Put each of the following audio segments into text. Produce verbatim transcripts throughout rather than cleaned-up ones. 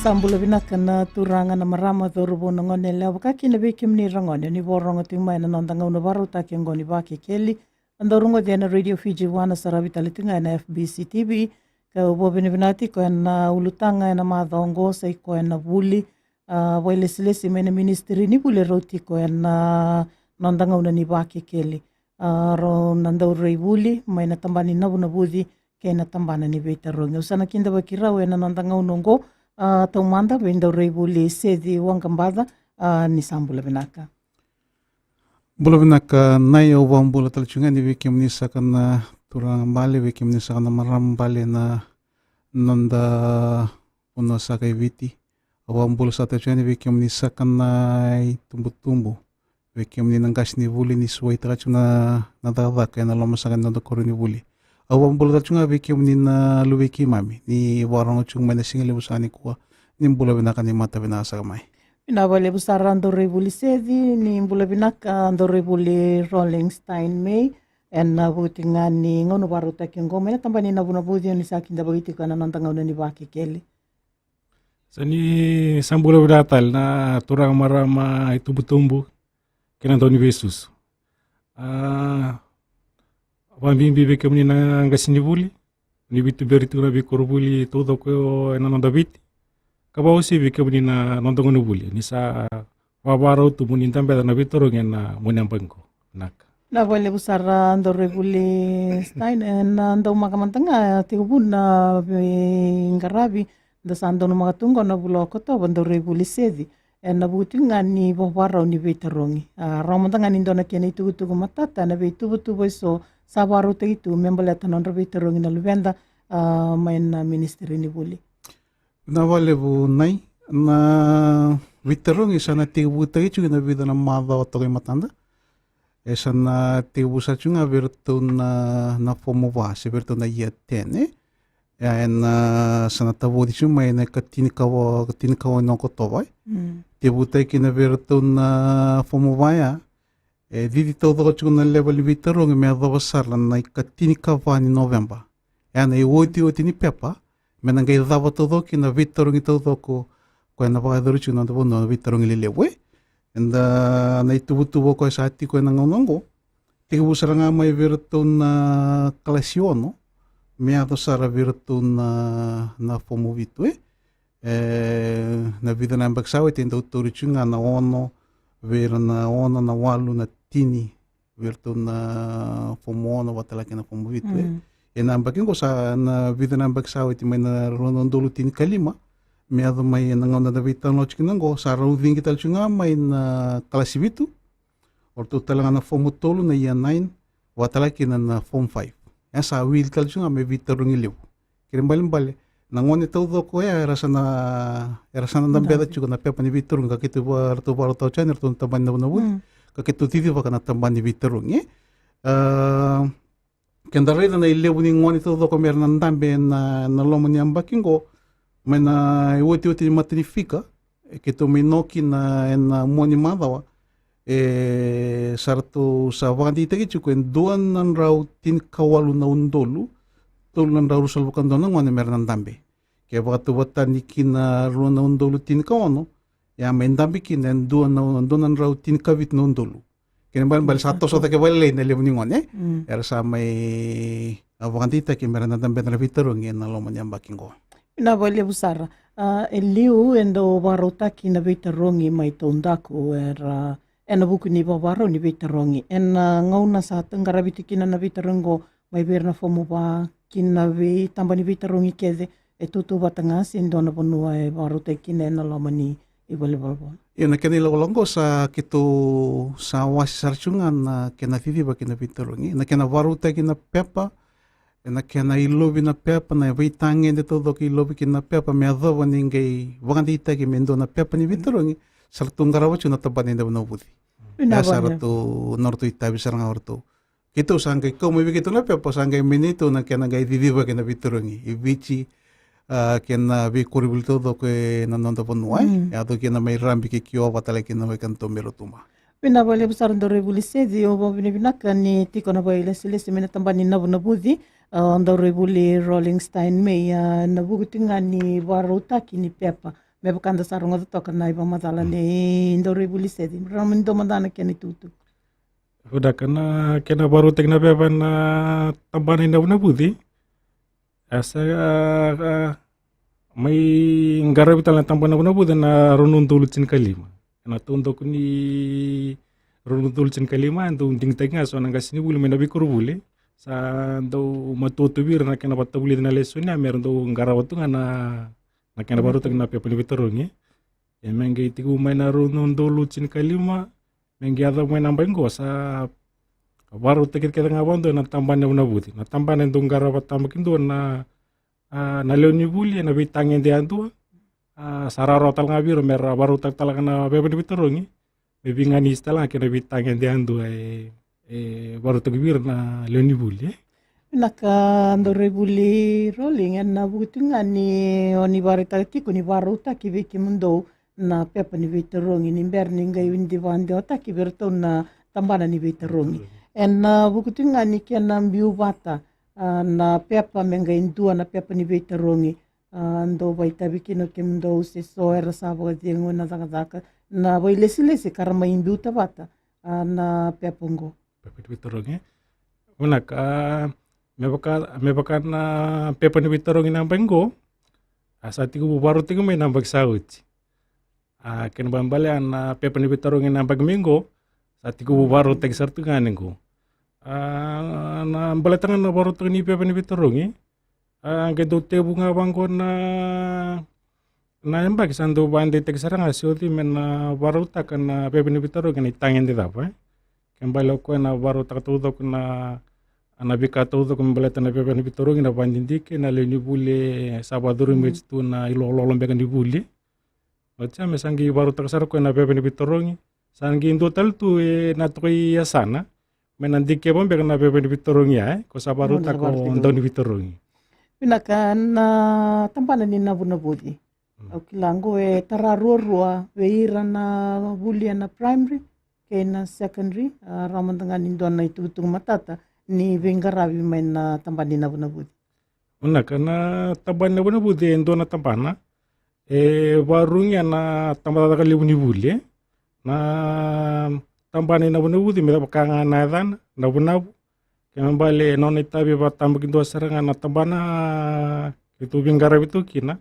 Sa bula vinaka na turaga, na marama, cauravou, na gone yalewa, vaka kina vei kemuni ragone ni vakarogo tiko mai ena noda gauna vakarautaki oqo ni Vakekeli. Dou rogoci ena Radio Fiji One, saravi tale tiko ga ena F B C T V. Kau vakavinavinaka tiko ena ulutaga ena macawa oqo, sa i koya na vuli, a, vakailesilesi mai na Ministry ni Vuli, rau tiko ena noda gauna ni Vakekeli. A, rau na daurai vuli mai na tabana ni navunavuci kei na tabana ni veitarogi. Au sa na kidavaki rau ena noda gauna oqo, a, taumada vei daurai vuli Seci Waqabaca. A, ni sa bula vinaka. Bula vinaka Nai. Au vakabula tale tiko ga yani vei kemuni saka na turaga bale, vei kemuni saka na marama bale na noda vanua saka e Viti. Au vakabula saka tale tiko ga yani vei kemuni saka na itubutubu, vei kemuni na qasenivuli ni suaitaka tiko na, na cakacaka ena loma saka ni noda koronivuli. Au vakabula tale tiko ga vei kemuni na luvei keimami ni vakarogo tiko mai na siga levu saka nikua. Ni bula vinaka, ni mata vinaka saka mai. Vinaka vakalevu sara daurai vuli Seci, ni bula vinaka daurai vuli Rolling Stein May. Ena vuku tiko ga ni gauna vakarautaki oqo mai na tabana ni navunavuci, o ni sa kidavaki tiko ena noda gauna ni Vakekeli. Sa ni sa bula vinaka tale na turaga, marama, itubutubu kei na dauniveisusu. A, vakabibi vei kemuni na qasenivuli ni veituberi tiko na veikoronivuli taucoko ena noda Viti, ka vakauasivi vei kemuni na noda gonevuli ni sa vakavakarau tu mo ni dabeca na veitarogi ena mua ni yabaki qo. Vinaka. Vinaka vakalevu sara daurai vuli Stein. Ena daumaka mada ga, tekivu na veiqaravi, da sa donumaka tu qo na vula o Okotova, daurai vuli Seci. Ena vuku tiko ga ni vakavakarau ni veitarogi, a, rawa mada ga ni dua na kena itukutuku matata ena veituvatuva eso sa vakarautaki tu me baleta na nodra veitarogi na luveda, a, mai na Ministry ni Vuli. Vinaka vakalevu Nai. Na veitarogi sa na tekivutaki tiko ena vica na macawa toka e matada. E sa na tekivu sara tiko ga vei iratou na, na fomu va, se vei iratou na year ten, e? Ia, ena, a, sa na tavoci tiko mai ena ikatinikaono, ikatinikaono ni Okotova, e? Mm. Tekivutaki kina vei iratou na fomu va ya, e cici taucoko tiko na level ni veitarogi me yacova sara na ikatinikava ni Noveba. Ia na iotioti ni pepa me na qai cava taucoko kina na veitarogi taucoko, koya na vakayacori tiko na noda vanua na veitarogi lelevu, e. Eda, na ituvatuva koya sa tiko ena gauna oqo, tekivu sara ga mai vei iratou na kalasi ono me yaco sara vei iratou na, na fomu vitu, e. E, na vica na yabaki sa oti e dau tauri tiko ga na ono, vei ira na ono, na walu, na tini, vei iratou na fomu ono vata kei na fomu vitu, e. Mm. Ena yabaki qo sa, na vica na yabaki sa oti mai na rua na udolu tinikalima me yaco mai ena gauna da veitalanoa tiko kina qo, sa rau ciqi tale tiko ga mai na kalasi vitu, o ratou tale ga na fomu tolu, na year nine, vata kei na, na fomu five. E sa wili tale tiko ga me veitarogi levu. Kena ibalebale, na gone taucoko ya era sa na, era sa na dabeca tiko na pepa ni veitarogi, ka keitou va, ratou vakarautaka tiko yani iratou na tabana ni navunavuci, mm, ka keitou cicivaka na tabana ni veitarogi, e. A, keda raica na ilevu ni gone taucoko me ra na dabe ena, na loma ni yabaki qo, mai na iotioti ni matanifika, e, keitou mai noki na, ena mua ni macawa, e, sa ratou sa vakadeitaki tiko e dua na drau tinikawalu na udolu tolu na drau ruasagavulu ka dua na gone me ra na dabe. Ke vakatauvatani kina rua na udolu tinikaono, ia mai dabe kina e dua na, dua na drau tinikavitu na udolu. Kena ibalebale sa toso cake vakalailai na levu ni gone, e? Mm. Era sa mai, a, vakadeitaki me ra na dabe na veitarogi ena loma ni yabaki qo. Vinaka vakalevu sara. A, e liu e dau vakarautaki na veitarogi mai taudaku, era, ena vuku ni vakavakarau ni veitarogi. Ena, a, gauna sa qaravi tiko kina na veitarogi qo mai vei ira na fomu va kina veitabana ni veitarogi kece, e tautauvata ga se dua na vanua e vakarautaki kina ena loma ni ivalavala? Ia, na kena ilakolako qo sa keitou sa wase sara tiko ga na kena ciciva kei na veitarogi, na kena vakarautaki na pepa, ena kena ilovi na pepa, na veitagede taucoko ilovi kina na pepa me yacova ni qai vakadeitaki me dua na pepa ni veitarogi, sa ratou qarava tiko na tabana ni navunavuci. Vinaka. Ia sa ratou, na ratou itavi sara ga o ratou. Keitou sa qai kau mai vei keitou na pepa, sa qai mai neitou na kena qai ciciva kei na veitarogi e Viti, a, kei na veikoronivuli taucoko ena noda vanua, e. Mm. Yaco kina mai Rabi kei Kioa vata kei na wekadatou mai Rotuma. Vinaka vakalevu sara daurai vuli Seci, au vakavinavinaka ni tiko na vakailesilesi mai na tabana ni navunavuci, a, daurai vuli Rolling Stein May, a, na vuku tiko ga ni vakarautaki ni pepa me vaka da sa rogoca toka na ivakamacala nei dauraivuliseci. Rawa ni dua mada na kena itukutuku. Vinaka, na kena vakarautaki na pepa na tabana ni navunavuci. A sa, a, a, mai qaravi tale na tabana ni navunavuci na rua na udolu tinikalima. Ena taudaku ni rua na udolu tinikalima, e dau digitaki ga so na qasenivuli mai na veikoronivuli. Sa dau matua tu vei ira na kena vakatavulici na lesoni, a, me ra dau qarava tu ga na, na kena vakarautaki na pepa ni veitarogi. E me qai tekivu mai na rua na udolu tinikalima, me qai yaco mai na yabaki qo, sa vakarautaki kece ga vakadua ena tabana ni navunavuci. Na tabana e dau qarava tabakidua na, a, na lewe ni vuli ena veitagede yadua. A, sa rawarawa tale ga vei ira me ra vakarautaka tale ga na pepa ni veitarogi. Me veiganiti tale ga kei na veitagede yadua e, e vakarautaki vei ira na lewe ni vuli, e. Vinaka, dauraivuli Rolling, ena vuku tiko ga ni o ni vakaraitaka tiko ni vakarautaki vei kemudou na pepa ni veitarogi, ni bera ni qai vidi vakadewataki vei iratou na tabana ni veitarogi. Ena vuku tiko ga ni kena biu vata, a, na pepa me qai dua na pepa ni veitarogi, a, dou vakaitavi kina o kemudou se so era sa vakacegu ena cakacaka, na vakailesilesi ka ra mai biuta vata, a, na pepa oqo. Pepa ni veitarogi. Vinaka, a, me vaka, me vaka na pepa ni veitarogi na yabaki qo, a, sa tekivu vakarautaki mai na yabaki sa oti. A, kena ibalebale, a, na pepa ni veitarogi na yabaki mai qo, sa tekivu vakarautaki sara tu ga yani qo. A, na baleta ga na vakarautaki ni pepa ni veitarogi, a, qai dau tekivu ga vaqo na, na yabaki sa dau vakadeitaki sara ga se o cei me na vakarautaka na pepa ni veitarogi ena itagede cava, e. Kena ibalebale o koya na vakarautaka taucoko na, na veika taucoko me baleta na pepa ni veitarogi, na vakadidike, na lewe ni vuli e sa vakacurumi tu na ilokololo beka ni vuli. Oti ya me sa qai vakarautaka sara o koya na pepa ni veitarogi. Sa qai dua tale tu ena toka i yasana me na dikeva beka na pepa ni veitarogi ya, e, ko sa vakarautaka o dau ni veitarogi. Vinaka, na tabana ni navunavuci. Mm. Au kila qo e tara ruarua vei ira na vuli ena primary kei na secondary, a, rawa mada ga ni dua na itukutuku matata ni veiqaravi mai na tabana ni navunavuci. Vinaka, na tabana ni navunavuci e dua na tabana e vakarurugi ena tabacakacaka levu ni vuli, e. Na tabana ni navunavuci me vaka ga na yacana, navunavu. Kena ibalebale e nona itavi vakatabakidua sara ga na tabana keitou veiqaravi tu kina,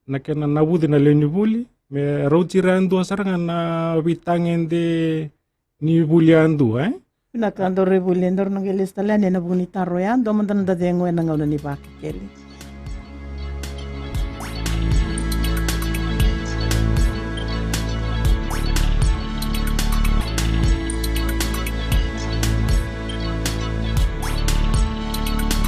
na kena navuci na lewe ni vuli me rauti ira yadua sara ga na veitagede ni vuli yadua, e? Vinaka, dauraivuli, daru na qai lesu tale yani ena vuku ni taro ya, dua mada na noda cegu ena gauna ni Vakekeli.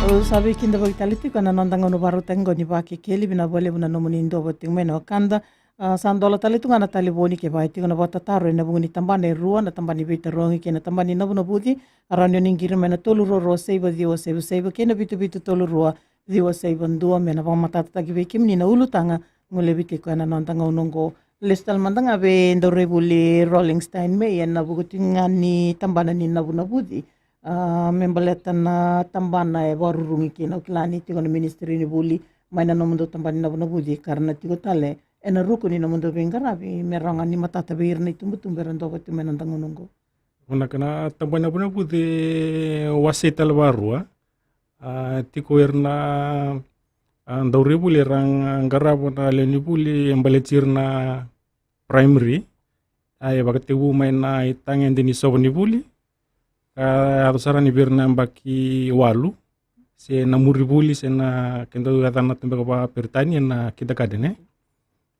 Au sa veikidavaki tale tiko ena noda gauna vakarautaki oqo ni Vakekeli, vinaka vakalevu na nomuni duavata tiko mai na wekada. A, sa dola tale tu ga na talevoni kevaka e tiko na vakatataro ena vuku ni tabana e rua, na tabana ni veitarogi kei na tabana ni navunavuci. A, rawa ni o ni qiri mai na tolu rua rua saiva ciwa saiva saiva kei na vitu vitu tolu rua ciwa saiva dua me na vakamatatataki vei kemuni na ulutaga e guilevi tiko ena noda gauna oqo. Lesu tale mada ga vei dauraivuli Rolling Stein mai ena vuku tiko ga ni tabana ni navunavuci. A, me baleta na tabana e vakarurugi kina, au kila ni tiko na ministry ni vuli mai na nomudou tabana ni navunavuci ka ra na tiko tale ena ruku ni nomudou veiqaravi me rawa ga ni matata vei ira na itubutubu era duavata tiko mai ena noda gauna oqo. Vinaka, na tabana ni navunavuci e wasei tale vakarua. A, tiko ira na, a, dauraivuli era qarava na lewe ni vuli e baleti ira na primary. A, e vakatekivu mai na itagede ni sova ni vuli ka yaco sara yani vei ira na yabaki walu, se na muri vuli, se na kena dau yacana tu beka vakaperitania na kindergarten, e.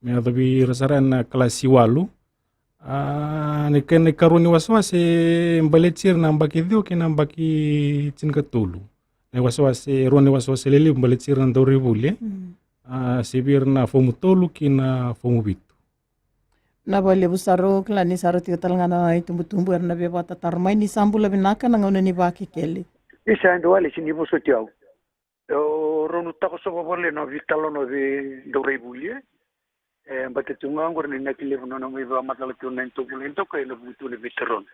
Me yaco vei ira sara ena kalasi walu. A, na kena ikarua ni wasewase e baleti ira na yabaki ciwa kei na yabaki tinikatolu. Na iwasewase, rua na iwasewase lelevu baleti ira na dauraivuli, e. Mm. A, se vei ira na fomu tolu kei na fomu vitu. Vinaka vakalevu sara, au kila ni sa ra tiko tale ga na itubutubu era na via vakatataro mai. Ni sa bula vinaka, na gauna ni Vakekeli. Ni sa dua, Alesi, ni vosoti au. Au rawa ni takosova vakalevu na veitalanoa vei dauraivuli, e. E baleta tu ga oqori na inaki levu na nona mai vakamacala tu na itovo, na itovo ena vuku tu na veitarogi.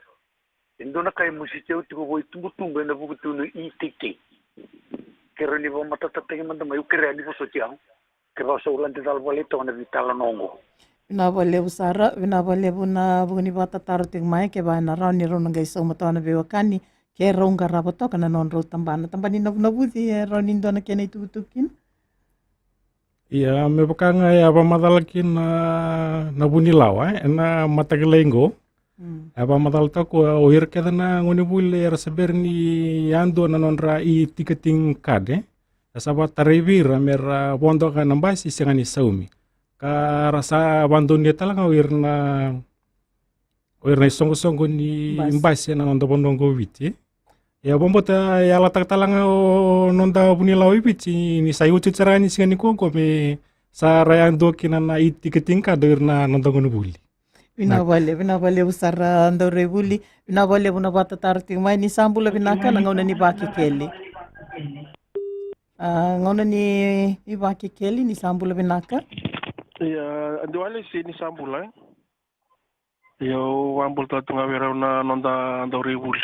E dua na ka e mositi au tiko vakaitubutubu ena vuku tu na E T T. Ke rawa ni vakamatatataki mada mai, au kerea ni vosoti au kevaka sa lade cala vakalailai toka na veitalanoa oqo. Vinaka vakalevu sara, vinaka vakalevu na vuku ni vakatataro tiko mai, kevaka e na rawa ni rau na qai sauma toka na veiwekani ke rau qarava toka na nodrau tabana. Tabana ni navunavuci, e rawa ni dua na kena ituvatuva kina? Ia, me vaka ga e a vakamacala kina na, na vunilawa, e, e na mataka lailai qo. Mm. E a vakamacala toka o ira kece na gonevuli era se bera ni yadua na nodra e-ticketing card, e. E sa vakatarai vei ira me ra vodo ga na basi sega ni saumi. Ka ra sa vakadonuya tale ga o ira na, o ira na isoqosoqo ni basi, basi e na noda vanua qo o Viti. E a vakabauta e yalataka tale ga o noda vunilawa i Viti ni sa iotioti sara ga ni siga nikua qo me sa ra yadua kina na e-ticketing card o ira na noda gonevuli. Vinaka vakalevu, vinaka vakalevu sara Dauraivuli. Vinaka vakalevu na vakatataro tiko mai. Ni sa bula vinaka, na gauna ni Vakekeli. A, gauna ni, ni Vakekeli, ni sa bula vinaka. Ia, Adi Walesi, ni sa bula, e? Ia, au vakabula tale tu ga vei rau na noda Dauraivuli.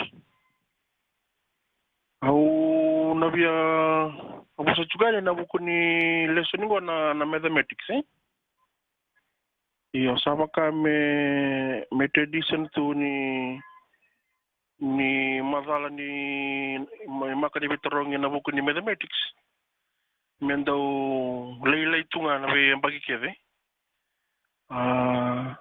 Au na via, au vosa tu ga yani na vuku ni lesoni qo na, na mathematics, e? Io, sa vaka me, me tradition tu ni, ni macala ni, ma-, maka ni veitarogi na vuku ni mathematics. Me dau lailai tu ga na veiyabaki kece. A,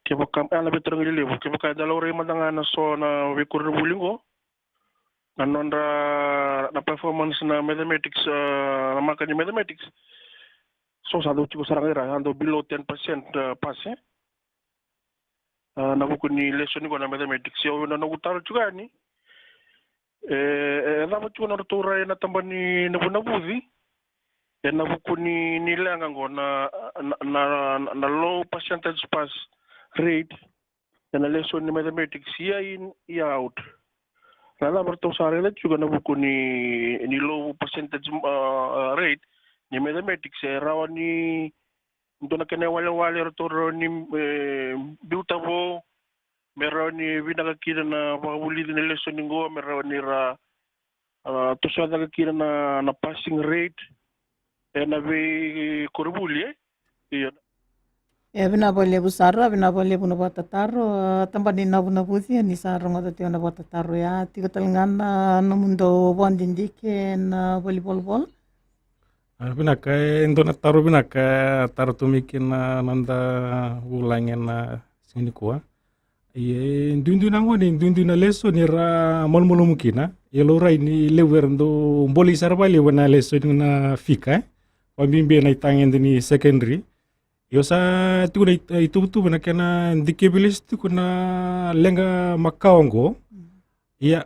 kevaka, a, na veitarogi lelevu, kevaka eda laurai mada ga na so na veikoronivuli qo, na nodra, na performance na mathematics, a, na maka ni mathematics. So sa dau tiko sara ga ira, sa dau below ten percent, a, pass, e. A, na vuku ni lesoni qo na mathematics. Ia, au na noqu taro tiko yani. E, e cava tiko na nodratou rai na tabana ni navunavuci. E na vuku ni, ni leqa qo na, na, na, na low percentage pass rate. E na lesoni ni mathematics year in, year out. Na cava ratou sa raica tiko na vuku ni, ni low percentage, a, rate ni mathematics e rawa ni dua na kena iwalewale ratou rawa ni, e, biuta vou, me rawa ni vinaka kina na vakavulici na lesoni qo, me rawa ni ra, a, toso cake kina na, na passing rate e na veikoronivuli, e? Io. E, vinaka vakalevu sara, vinaka vakalevu na vakatataro, a, tabana ni navunavuci, ni sa rogoca tiko na vakatataro ya, tiko tale ga na nomudou vakadidike e na valivolavola. A, vinaka, e dua na taro vinaka, e taro tu mai kina na noda vulagi e na siga nikua. Ia, e duidui na gone, e duidui na lesoni era malumalumu kina. Ia laurai ni levu era dau bolei sara vakalevu na lesoni na fika, e. Vakabibi na itagede ni secondary. Io sa tiko na it-, ituvatuva na kena dikevi lesu tiko na leqa makawa qo. Mm. Ia,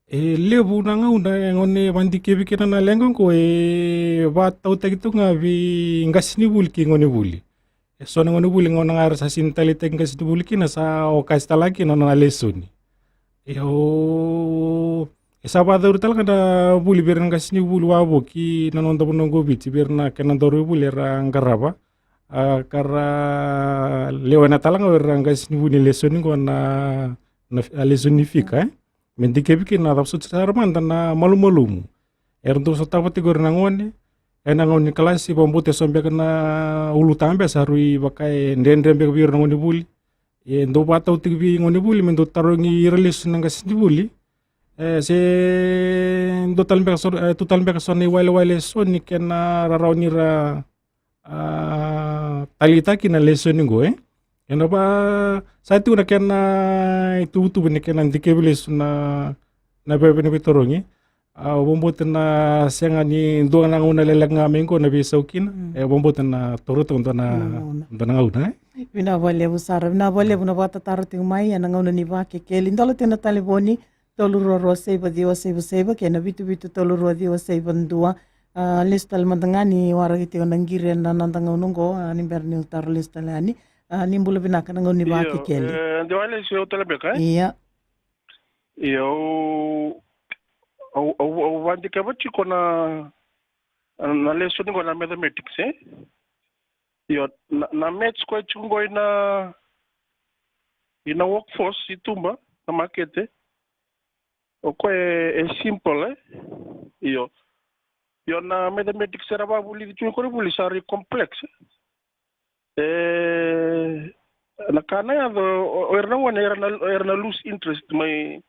e levu na gauna e gone vadikevi kina na leqa qo e vatautaki tu ga vei qasenivuli kei gonevuli. E so na gonevuli gauna ga era sa sini taleitaki qasenivuli kina sa okati tale ga kina na lesoni. Io, e sa vakacauri tale ga na vuli vei ira na qasenivuli wavoki na noda vanua qo Viti, vei ira na kena daurivuli era qarava. A, ka ra lewena tale ga o ira na qasenivuli ni lesoni qo na, na, a, lesoni ni fika, e. Me dikevi kina na cava soti sara mada na malumalumu era dau sotava tiko o ira na gone e na gauna ni kalasi, vakabauta e so beka na ulutaga beka sa rui vaka e dredre beka vei ira na gonevuli. E dau vakatau tiko vei gonevuli me dau tarogi ira lesu na qasenivuli. E, se dau tale beka so, e, tu tale beka so na iwalewale e so ni kena rarawa ni ra a, taleitaki na lesoni qo, e. E na va, sa tiko na kena ituvatuva ni kena dikevi lesu na, na veve ni veitarogi. A, au vakabauta na sega ni dua na gauna lekaleka ga mai qo na veisau kina. Mm. E, au vakabauta na taura toka dua na, dua na gauna, e. Vinaka vakalevu sara, vinaka vakalevu na vakatataro tiko mai e na gauna ni Vakekeli. Dola tiko na talevoni, tolu rua rua saiva ciwa saiva saiva kei na vitu vitu tolu rua ciwa saiva dua. A, lesu tale mada ga ni waraki tiko na qiri e na noda gauna qo, a, ni bera niu taro lesu tale yani. A, ni bula vinaka na gauna ni Vakekeli. Io, e, de wale se au tale beka, e? Ia. Io, au, au, au, au vadikeva tiko na, na lesoni qo na mathematics, e? Io, na, na maths koya tiko qo i na, i na workforce i tuba, na makete. O koya e, e simple, e? Io. Io, na mathematics era vakavulici tu i koronivuli sa rui complex, e? E, na ka na yaco, o, o ira na gone, era na, era na lose interest mai,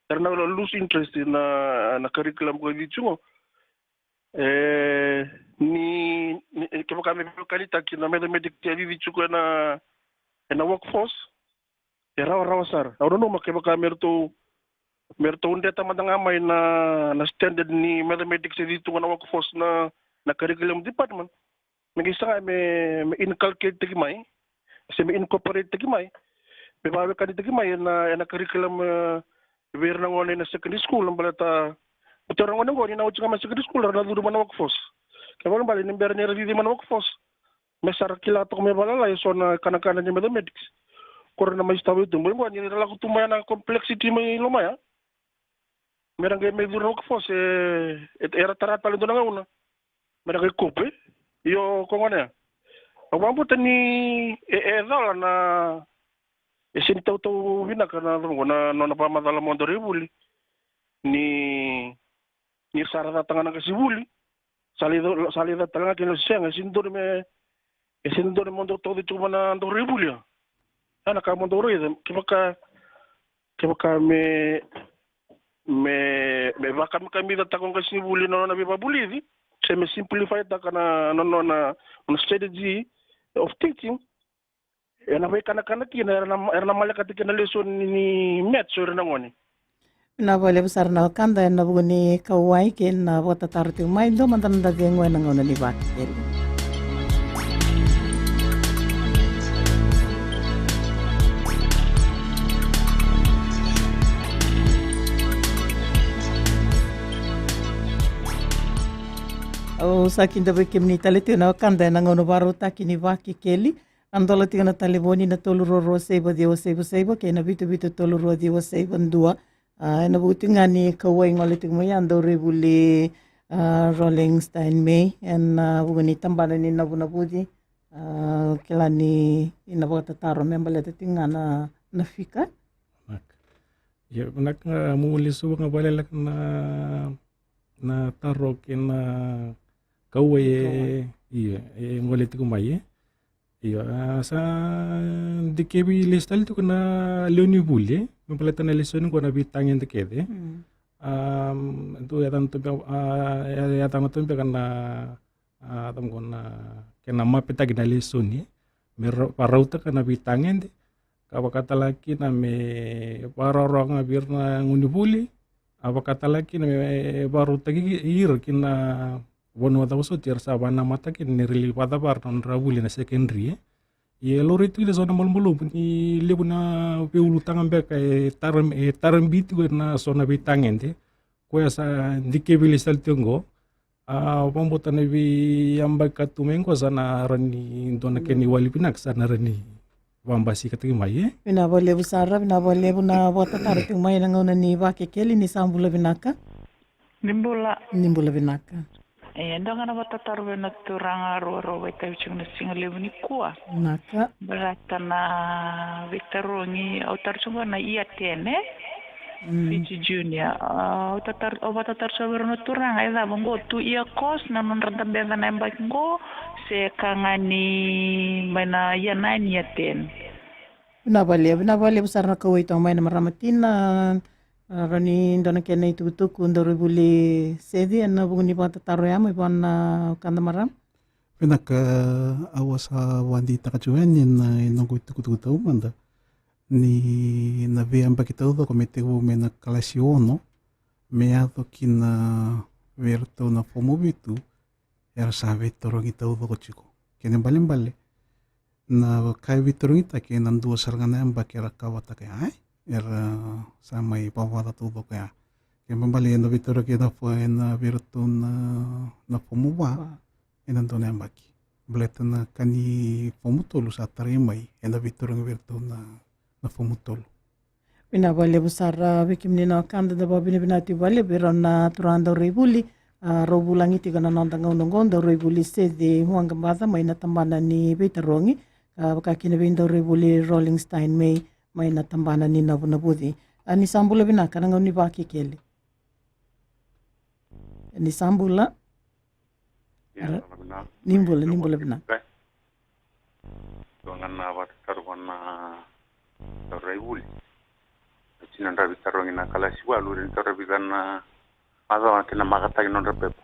era na lose interest na, na curriculum ko e Viti qo. E, ni, ni, kevaka me veiwekanitaki na mathematics e Viti qo ena, ena workforce, e rawarawa sara. Au nanuma kevaka me ratou, me ratou dreta mada ga mai na, na standard ni mathematics e Viti qo na workforce na, na curriculum department. Me qai saga me, me inculcate taki mai, se me incorporate taki mai, me vakawekanitaki mai ena, ena curriculum, e, vei ira na gone ena secondary school, baleta o ira na gone qo ni na oti ga mai secondary school, era na curu mai na workforce. Kena ibalebale ni bera ni ra cici mai na workforce, me sa ra kila toka me vakalala eso na kanakana ni mathematics. Ko ira na mai sitava tu mai qo, ni ra lako tu mai na complexity mai loma ya, me ra qai mai curu na workforce, e, e, era tara tale dua na gauna me ra qai cope. Io, ko gone ya, au vakabauta ni e, e cala na, e sega ni tautauvata vinaka na, na, na nona vakamacala mo daurivuli ni, ni sa ra cata ga na qasenivuli. Sa lai, sa lai cata tale ga kina, sega, e sega ni dodonu me, e sega ni dodonu mo dau tauca tiko mai na daurivuli ya. Ya na ka mo dau raica, kevaka, kevaka me, me, me vakamikamicataka o qasenivuli na nona veivakavulici, se me simplify-taka na, na nona, na strategy of teaching. Ena veikanakana kina, era na, era na malekata kina na lesoni ni maths o ira na gone. Vinaka vakalevu sara na wekada ena vuku ni kauwai kei na vakatataro tiko mai. Dua mada na cegu ena gauna ni Vakekeli. Au sa kidavaki kemuni tale tiko na wekada ena gauna vakarautaki ni Vakekeli. A dola tiko na talevoni na tolu rua rua saiva ciwa saiva saiva kei na vitu vitu tolu rua ciwa saiva dua. A, ena vuku tiko ga ni kauwai gole tiko mai ya, daurivuli, a, Rolling Stein May, ena vuku ni tabana ni navunavuci. A, kila ni na vakatataro me baleta tiko ga na, na fika. Vinaka. Ia, vinaka ga, meu lesu ga vakalekaleka na, na taro kei na kauwai e, kauwai, io, e gole tiko mai, e. Io, a, sa dikevi lesu tale tiko na lewe ni vuli, e, me baleta na lesoni qo na veitagede kece. Mm. A, dua e yacana tu beka, a, e yacana tu beka na, a, tamaqu na kena mapetaki na lesoni, me ra-, vakarautaka na veitagede, ka vaka tale ga kina me vakarorogo ga vei ira na gone ni vuli, a, vaka tale ga kina me vakarautaki ira ki na vanua cava soti era sa vakanamata kina ni ra lai vakacavara na nodra vuli na secondary, e. Ia e laurai tu kina so na malumalumu ni levu na veiulutaga beka e tara, e tara bibi tiko ena so na veitagede. Koya sa dikevi lesu tale tiko qo. A, vakabauta na veiyabaki ka tu mai qo sa na rawa ni dua na kena iwali vinaka sa na rawa ni vakabasikataki mai, e? Vinaka vakalevu sara, vinaka vakalevu na vakatataro tiko mai ena gauna ni Vakekeli. Ni sa bula vinaka. Ni bula. Ni bula vinaka. E, dua ga na vakatataro vei na turaga ruarua vakaitavi tiko na siga levu nikua. Vinaka. Baleta na veitarogi, au taro tiko na year ten, e? Mm. Fiji Junior. A, au tatar-, au vakatataro tiko vei rau na turaga, e cava qo, two year course na nodra dabeca na yabaki qo, se ka ga ni mai na year nine, year ten? Vinaka vakalevu, vinaka vakalevu sara na kauwai toka mai na marama tina. A, rawa ni dua na kena itukutuku, daurivuli Seci, ena vuku ni vakatataro ya mai vua na wekada marama. Vinaka, au a sa vakadeitaka tiko yani ena, ena noqu itukutuku taumada ni na veiyabaki taucoko me tekivu mai na kalasi ono me yaco ki na vei iratou na fomu vitu, era sa veitarogi taucoko tiko. Kena ibalebale, na ka e veitarogitaki ena dua sara ga na yabaki era kavataka ya, e? Era sa mai vavaca taucoko ya. Kena ibalebale ena veitarogi ena fo-, ena vei iratou na, na fomu va, va, ena dua na yabaki. Baleta na ka ni fomu tolu sa tarai mai, ena veitarogi vei iratou na, na fomu tolu. Vinaka vakalevu sara vei kemuni na wekada, da vakavinavinaka tiko vakalevu vei rau na turaga daurivuli, a, rau vulagi tiko na noda gauna oqo, daurivuli Seci Muagabaca mai na tabana ni veitarogi, a, vaka kina vei daurivuli Rolling Stein May mai na tabana ni navunavuci. A, ni sa bula vinaka na gauna ni Vakekeli. Ni sa bula. Ia, ra-, ni bula, ni bula vinaka. Dua ga na vakatataro vua na taro i vuli. Tini na drau veitarogi na kalasi walu, ira ni taro vica na macawa kei na makataki nodra pepa.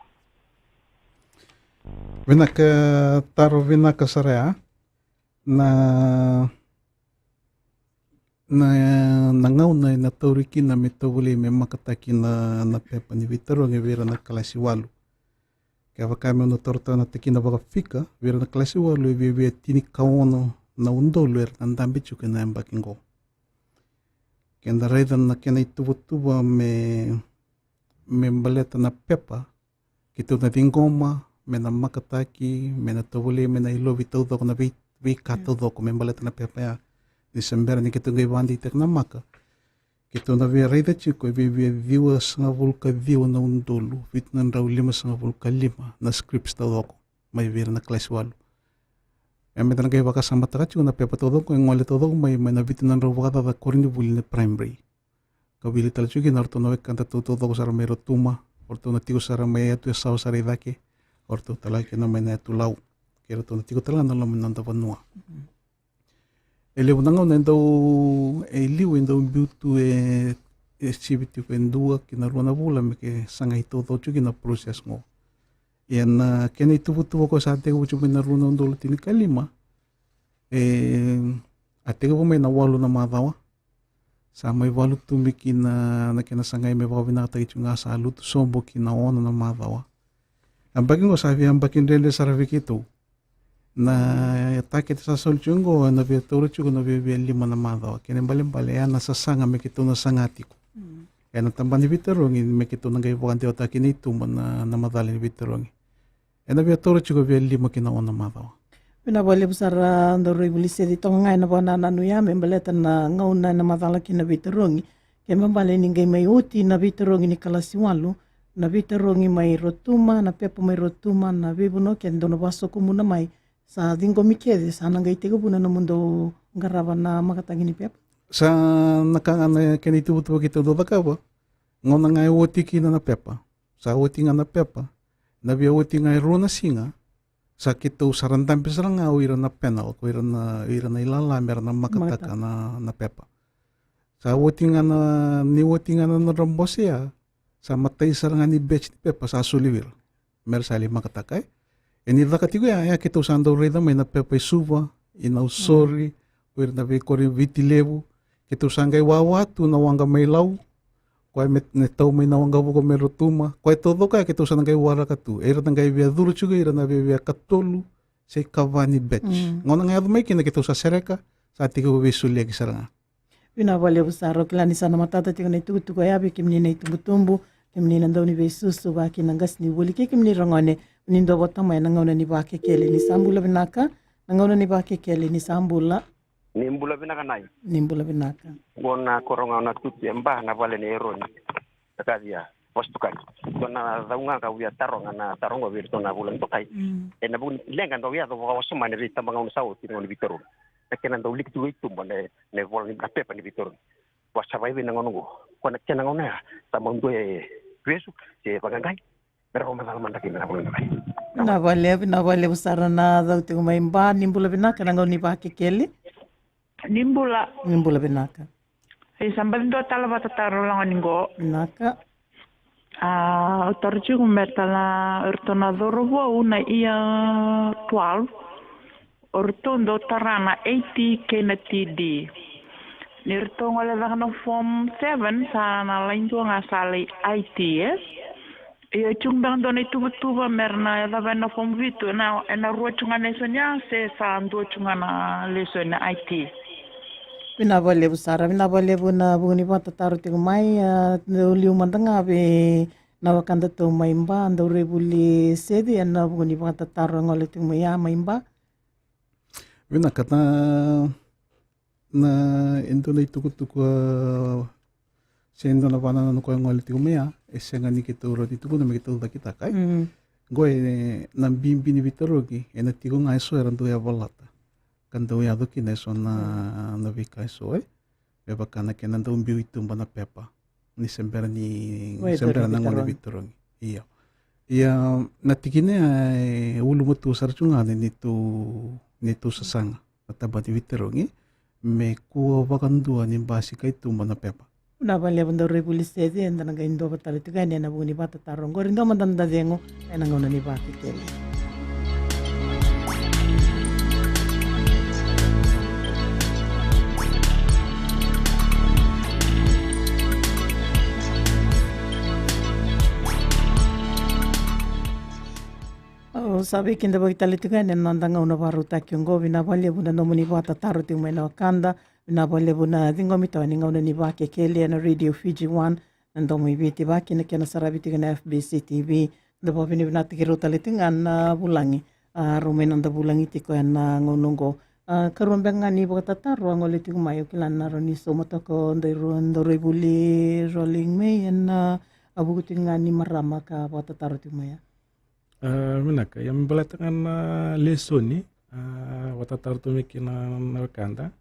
Vinaka, taro vinaka sara ya. Na na, na gauna ena tauri kina me tovolei me makataki na, na pepa ni veitarogi vei ira na kalasi walu. Kevaka meu na taura na tikina vakafika, vei ira na kalasi walu e viavia tinikaono na udolu era na dabe tiko ena yabaki qo. Keda raica na kena ituvatuva me, me baleta na pepa, keitou na ciqoma me na makataki, me na tovolei me na ilovi taucoko na vei, veika taucoko me baleta na pepa ya. Ni se bera ni keitou qai vakadeitaka na maka, keitou na via raica tiko e viavia ciwasagavulu ka ciwa na udolu vitu na drau limasagavulu ka lima na scripts taucoko mai vei ira na kalasi walu. E meda na qai vakasamataka tiko na pepa taucoko e gole taucoko mai, mai na vitu na drau vakacaca koronivuli ni primary. Ka wili tale tiko kina o ratou na wekada taucoko sara mai Rotuma, o ratou na tiko sara mai yatu e Sawa sara i cake, o ratou tale kina mai na yatu Lau, kei ratou na tiko tale ga na loma ni noda vanua. E levu na gauna e dau, e liu e dau biu tu e, e sivi tiko e dua ki na rua na vula me ke sagai taucoko tiko kina process qo. Ia na kena ituvatuva ko sa tekivu tiko mai na rua na udolu tinikalima, e, a tekivu mai na walu na macawa. Sa mai valu tu mai kina na kena sagai me vakavinakataki tiko ga, sa lutu sobu ki na ono na macawa. Yabaki qo sa via yabaki dredre sara vei keitou. Na takete sa soli tiko qo ena via taura tiko na viavia lima na macawa. Kena ibalebale ya na sasaga me keitou na saga tiko ena tabana ni veitarogi me keitou na qai vakadewataka kina i tuba na, na macala ni veitarogi. Ena via taura tiko via lima ki na ono na macawa. Vinaka vakalevu sara, a, dauraivuliseci, toka ga ena vakanananu ya me baleta na gauna ena macala kina veitarogi. Kena ibalebale ni qai mai oti na veitarogi ni kalasi walu, na veitarogi mai Rotuma, na pepa mai Rotuma, na veivanua kece dou na vakasokomuna mai, sa ciqomi kece, sa na qai tekivuna nomudou qarava na makataki ni pepa. Sa na ka ga na kena ituvatuva keitou dau cakava. Gauna ga e oti kina na pepa, sa oti ga na pepa, na via oti ga e rua na siga, sa keitou sa ra dabe sara ga o ira na panel, ko ira na, ira na ilala me ra na makataka na, na pepa. Sa oti ga na, ni oti ga na nodra bose ya, sa matai sara ga ni batch ni pepa sa soli vei ira me ra sa lai makataka, e. E ni caka tiko ya, ya keitou sa dau raica mai na pepa i Suva, i Nausori, o ira na veikoro i Viti Levu, keitou sa qai wawa tu na waqa mai Lau, koya me, me tau mai na waqavuka mai Rotuma, koya taucoko ya keitou sa na qai waraka tu. E ira na qai via curu tiko ira na viavia katolu se ikava ni batch. Gauna ga yaco mai kina keitou sa sereka, sa tekivu veisoliyaki sara ga. Vinaka vakalevu sara, au kila ni sa na matata tiko na itukutuku ya vei kemuni na itubutubu, kemuni na dauniveisusu, vaka kina na qasenivuli kei kemuni ragone, ni dou vota mai na gauna ni Vakekeli. Ni sa bula vinaka, na gauna ni Vakekeli, ni sa bula. Ni bula vinaka Nai. Ni bula vinaka. Qo na koro ga o Natutu e Ba, na vale nei Eroni. Takacia. Vosa Tukani. Dua na cau ga ka via taroga na taro qo vei iratou na vula ni tokai. Ena vuku ni leqa dau yaco vakawasoma ena veitabagauna sa oti na gauna ni veitarogi. Na kena dau liki tu i tuba na, na ivola ni, na pepa ni veitarogi. Vasa vakaevei na gauna qo? Ko na kena gauna ya sa mau dua e vesu se vaqaqai me ra vakamacala mada kina na vula ni tokai. Vinaka vakalevu, vinaka vakalevu sara na cau tiko mai Ba. Ni bula vinaka, na gauna ni Vakekeli. Ni bula. Ni bula vinaka. Ia sa baci dua tale vakatataro lagani qo. Vinaka. A, au taro tiko me tala o iratou na cauravou na year twelve. O iratou dau tara na A T kei na T D. Ni ratou gole caka na form seven sa na lai dua ga sa lai I T, e? Ia, tiko beka dua na ituvatuva me ra na yacova ena form vitu, ena, ena rua tiko ga na lesoni ya se sa dua tiko ga na lesoni na I T? Vinaka vakalevu sara, vinaka vakalevu na vuku ni vakatataro tiko mai, a, dau liu mada ga vei na wekadatou mai Ba, Dauraivuli Seci, ena vuku ni vakatataro e gole tiko mai ya mai Ba. Vinaka, na, na, e dua na itukutuku, a, se e dua na vakanananu koya e gole tiko mai ya, e sega ni keitou rawa ni tukuna me keitou cakitaka, e? Qo e na bibi ni veitarogi, ena tiko ga eso era dau yavalata ka dau yaco kina eso na, na veika eso, e? Me vaka na kena dau biu i tuba na pepa ni se bera ni, se bera na gauna ni veitarogi. Io. Ia, na tikina ya e ulumatua sara tu ga ni neitou neitou sasaga na tabana ni veitarogi me kua vakadua ni basika i tuba na pepa. Vinaka vakalevu Dauraivuli Seci, eda na qai dua tale tiko yani ena vuku ni vakatataro oqori. Dua mada na da cegu ena gauna ni Vakekeli. Au sa veikidavaki tale tiko yani ena noda gauna vakarautaki oqo. Vinaka vakalevu na nomuni vakatataro tiko mai na wekada. Vinaka vakalevu na ciqomi toka ni gauna ni Vakekeli ena Radio Fiji One, na Domo i Viti, vaka kina kena saravi tiko na F B C T V. Da vakavinavinakataki rau tale tiko ga na vulagi, a, rau mai noda vulagi tiko ena gauna oqo. A, karua beka ga ni vakatataro a gole tiko mai, au kila na rawa ni sauma toka o Dauraivuli Rolling mai ena, a, vuku tiko ga ni marama ka vakatataro tiko mai ya. A, vinaka, ia me baleta ga na lesoni, a, vakatataro tu mai kina na wekada.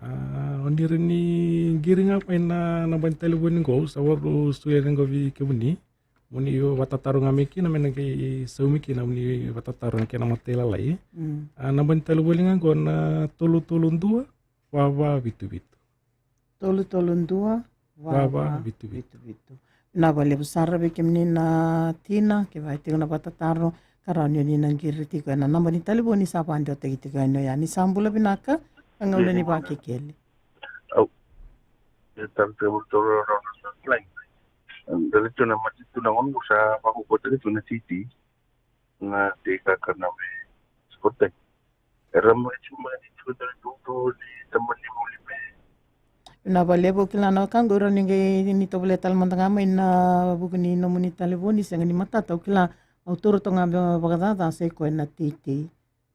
A, o ni rawa ni qiri ga mai na naba ni talevoni qo, sa vakarau solia yani qo vei kemuni. Mo ni vakatataro ga mai kina, me na qai saumi kina, mo ni vakatataro na kena matailalai. Mm. A, naba ni talevoni ga qo na tolu tolu dua, va va vitu vitu. Tolu tolu dua, va va vitu vitu. Vinaka vakalevu sara vei kemuni na tina, kevaka e tiko na vakatataro ka rawa ni o ni na qiri tiko ena naba ni talevoni sa vakadewataki tiko yani oya. Ni sa bula vinaka, na gauna ni Vakekeli. Au. E tara tiko tolu rau na sa flying. Dali tu na mati tu na gauna qo sa vakakotaki tu na titi. Na tei kakana me sportai. Era mai tu mai tu na dudu ni tamani vuli me. Vinaka vakalevu, au kila na wekaqu, ira ni qai ni tovolea tale mada ga mai na vuku ni nomuni talevoni, sega ni matata, au kila au taura toka ga me vakacaca sa i koya na teitei.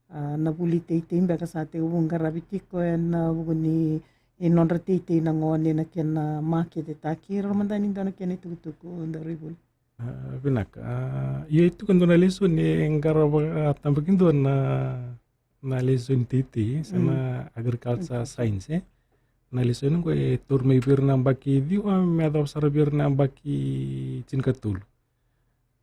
A, na vuli teitei beka sa tekivu qaravi tiko ena vuku ni, e nodra teitei na gone na kena maketetaki, ira mada ni dua na kena itukutuku Dauraivuli. A, vinaka. A, ia e tu ka dua na lesoni e qara vakatabakidua na, na lesoni teitei, sa na agriculture science, e. Na lesoni qo e tauri mai vei ira na yabaki ciwa me yacova sara vei ira na yabaki tinikatolu.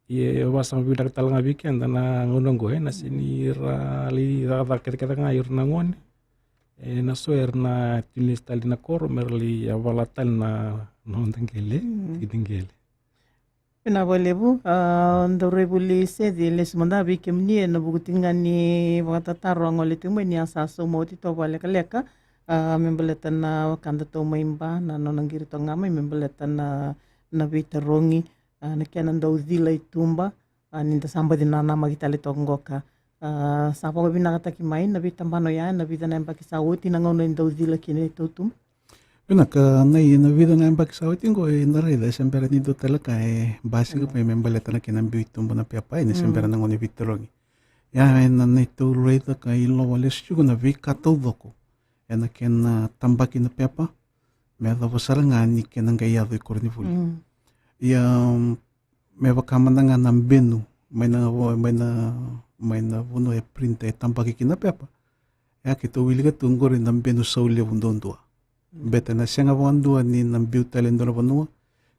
Ia e vakasama vinaka tale ga vei keda na gauna qo, e, na sega ni ra lai cakacaka kecekece ga ira na gone. E, na so era na tini lesu tale na koro me ra lai yavala tale na, na noda qele, tikina qele. Vinaka vakalevu, a, Dauraivuli Seci, lesu mada vei kemuni ena vuku tiko ga ni vakatataro a gole tiko mai ni a sa sauma oti toka vakalekaleka, a, me baleta na wekadatou mai Ba, na nona qiri toka ga mai me baleta na, na veitarogi, a, na kena dau cila i tuba, a, ni da sa baci nanamaki tale toka qoka. A, sa vakavinakataki mai na veitabana oya ena vica na yabaki sa oti na gauna e dau cila kina e tautuba. Vinaka, na i na vica na yabaki sa oti qo eda raica e se bera ni dua tale ka e basika mai me baleta na kena biu i tuba na pepa, e, ni se bera na gauna ni veitarogi. Ia ena neitou raica ka ilova lesu tiko na veika taucoko ena kena tabaki na pepa me yacova sara ga ni kena qai yaco i koronivuli. Ia me vaka mada ga na benu mai na, mai na, mai na vanua e print, e tabaki kina na pepa. Ia keitou wilika tu qori na benu sau levu duadua. Beta na sega vakadua ni na biu tale e dua na vanua,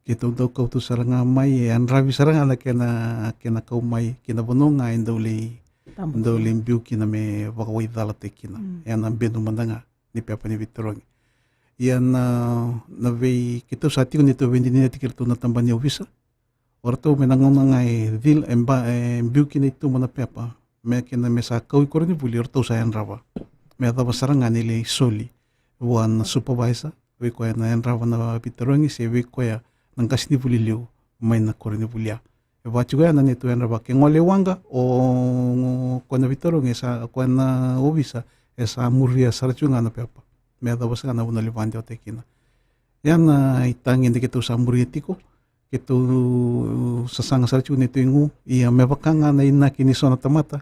keitou dau kauta sara ga mai, e yadravi sara ga na kena, kena kau mai ki na vanua ga e dau lai, dau lai biu kina me vakawaicalataki kina. Ia na benu mada ga ni pepa ni veitarogi. Ia na, na vei keitou sa tiko ni tou veidinadinataki iratou na tabana ni ovisa. O ratou me na gauna ga e cila, e ba, e biu kina i tuba na pepa me kena me sa kau i koronivuli, o ratou sa yadrava me yacova sara ga ni lai soli vua na supervisor, vei koya na yadrava na veitarogi se vei koya na qasenivuli liu mai na koronivuli ya. E vaka tiko ya na neitou yadrava, ke gole i waqa o koya na veitarogi, e sa, koya na ovisa, e sa muria sara tiko ga na pepa me yacova sara ga na vanua lai vakadewataki kina. Ia na itagede keitou sa muria tiko, keitou sasaga sara tiko na neitou igu. Ia me vaka ga na inaki ni so na tamata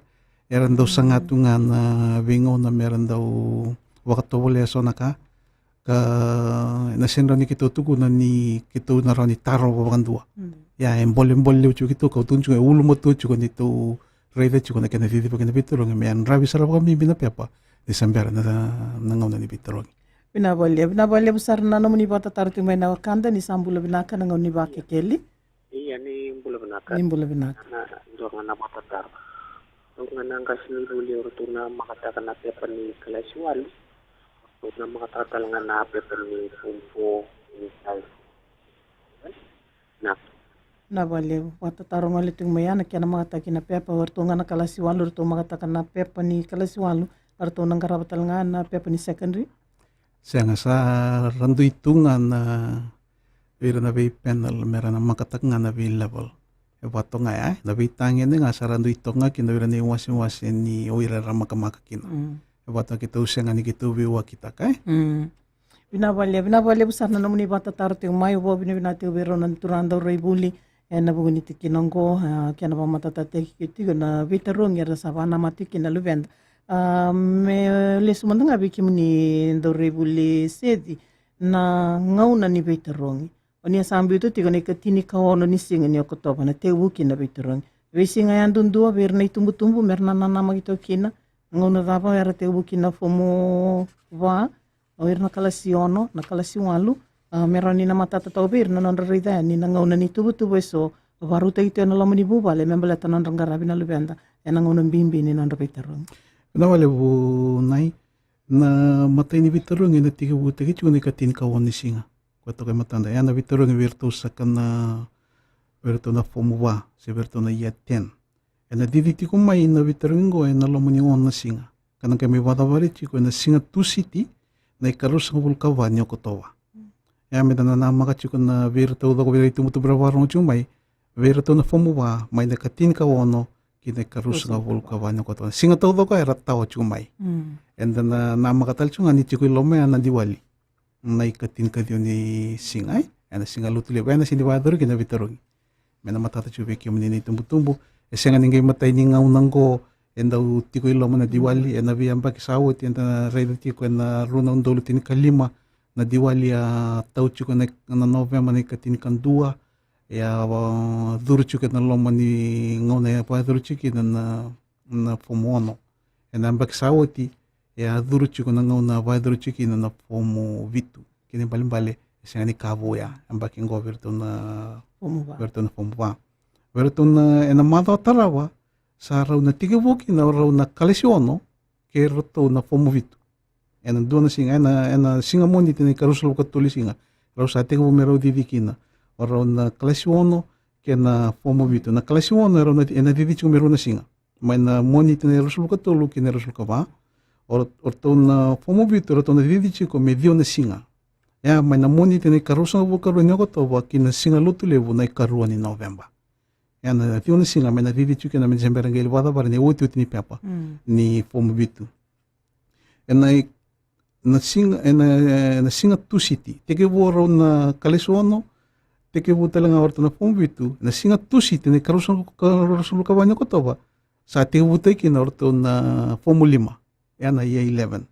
era dau saga tu ga na veigauna me ra dau vakatovolea so na ka, ka na sega ni rawa ni keitou tukuna ni keitou na rawa ni tarova vakadua. Ia e bolebole levu tiko keitou, kau tukuna tiko e ulumatua tiko ni tou raica tiko na kena cicivaki na veitarogi me yadravi sara vakabibi na pepa ni se bera na, na gauna ni veitarogi. Vinaka vakalevu, vinaka vakalevu sara na nomuni vakatataro tiko mai na wekada. Ni sa bula vinaka, na gauna ni Vakekeli. Ia ni bula vinaka. Ni bula vinaka. Na, dua ga na vakatataro. Au ga na qasenivuli, o ratou na makataka na pepa ni kalasi walu, o ratou na makataka tale ga na pepa ni form four ni high school. Na. Na vale, vakatataro gole tiko mai ya na kena makataki na pepa, o ratou ga na kalasi walu, o ratou makataka na pepa ni kalasi walu, o ratou na qarava tale ga na pepa ni secondary. Sega, sa ra dui tu ga na, vei ira na vei panel me ra na makataka ga na vei level. E vatoga ya, e na veitagede ga sa ra dui toka ga kina o ira na iwasewase ni o ira era makamaka kina. Mm. E vatoga keitou sega ni keitou veiwakitaka, e? Mm. Vinaka vakalevu, vinaka vakalevu sara na nomuni vakatataro tiko mai, au vakavinavinaka tiko vei rau na turaga dauraivola, e na vuku ni tikina oqo, a, kena vakamatatataki tiko na veitarogi era sa vakanamata tiko kina na luveda. A, me lesu mada ga vei kemuni dauraivola Seci, na gauna ni veitarogi. O ni a sa biuta tiko na ikatinikaono ni siga ni Okotova na tekivu kina na veitarogi. Veisiga yadudua vei ira na itubutubu me ra na nanamaki toka kina. Na gauna cava era tekivu kina na fomu va, o ira na kalasi ono, na kalasi walu, a, me rawa ni na matata toka vei ira na nodra raica yani na gauna ni tuvatuva eso vakarautaki tu ena loma ni vuvale me baleta na nodra qaravi na luveda ena gauna bibi ni nodra veitarogi. Vinaka vakalevu Nai. Na imatai ni veitarogi ena tekivutaki tiko na ikatinikaono ni siga. Koya toka e matada, ya na veitarogi vei iratou saka na, vei iratou na fomu va se vei iratou na year ten. Ena cici tiko mai na veitarogi oqo ena loma ni ono na siga, ka na qai mai vakacavari tiko ena siga Tusiti, na ikaruasagavulu ka va ni Okotova. Ya me da nanamaka tiko na vei ira taucoko, vei ira itubutubu era vakarogo tiko mai, vei iratou na fomu va, mai na ikatinikaono ki na ikaruasagavulu ka va ni Okotova. Siga taucoko era tawa tiko mai. Mm. Eda na nanamaka tale tiko ga ni tiko i loma ya na Diwali, na ikatinikaciwa ni siga, e? Ena siga Lotulevu, ena sega ni vakayacori kina na veitarogi. Me na matata tiko vei kemuni na itubutubu, e sega ni qai imatai ni gauna oqo e dau tiko i loma na Diwali. Mm. Ena veiyabaki sa oti eda raica tiko ena rua na udolu tinikalima na Diwali a tau tiko ena, ena Noveba na ikatinikadua, e a, a, curu tiko ena loma ni gauna e vakayacori tiko kina na, na, na fomu ono. Ena yabaki sa oti, e a curu tiko na gauna vakayacori tiko kina na fomu vitu. Kena ibalebale, e sega ni ka vou ya, yabaki oqo vei iratou na, fomu va, vei iratou na fomu va. Vei iratou na, ena macawa tarava, sa rau na tekivu kina o rau na kalasi ono kei iratou na fomu vitu. Ena dua na siga, ena, ena siga Moniti na ikaruasagavulu ka tolu ni siga, rau sa tekivu me rau cici kina o rau na kalasi ono kei na fomu vitu. Na kalasi ono e rau na, ena cici tiko me rua na siga, mai na Moniti na ruasagavulu ka tolu kei na ruasagavulu ka va. O, o ratou na fomu vitu, o ratou na cici tiko me ciwa na siga. Ya, mai na Moniti na ikaruasagavulu ka rua ni Okotova ki na siga Lotulevu na ikarua ni Noveba. Ya na ciwa na siga me na cici tiko kina, me na se bera qai lai vakacavari na iotioti ni pepa, mm, ni fomu vitu. Ena i-, na siga, ena, ena siga Tusiti, tekivu o rau na kalasi ono, tekivu tale ga o ratou na fomu vitu, na siga Tusiti na ikaruasagavulu ka va ni Okotova, sa tekivutaki kina o ratou na fomu lima, ya na year eleven.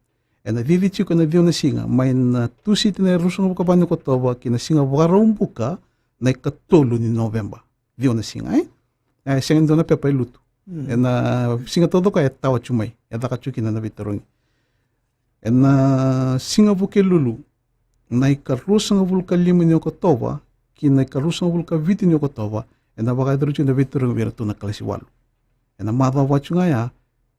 Ena cici tiko ena ciwa na siga, mai na Tusiti na ruasagavulu ka va ni Okotova ki na siga Vakaraubuka na ikatolu ni Noveba. Ciwa na siga, e? E sega ni dua na pepa e lutu. Mm. Ena siga taucoko e tawa tu mai, e caka tu kina na veitarogi. Ena siga Vukelulu, na ikaruasagavulu ka lima ni Okotova ki na ikaruasagavulu ka vitu ni Okotova, ena vakayacori tu na veitarogi vei iratou na kalasi walu. Ena macawa tu ga ya,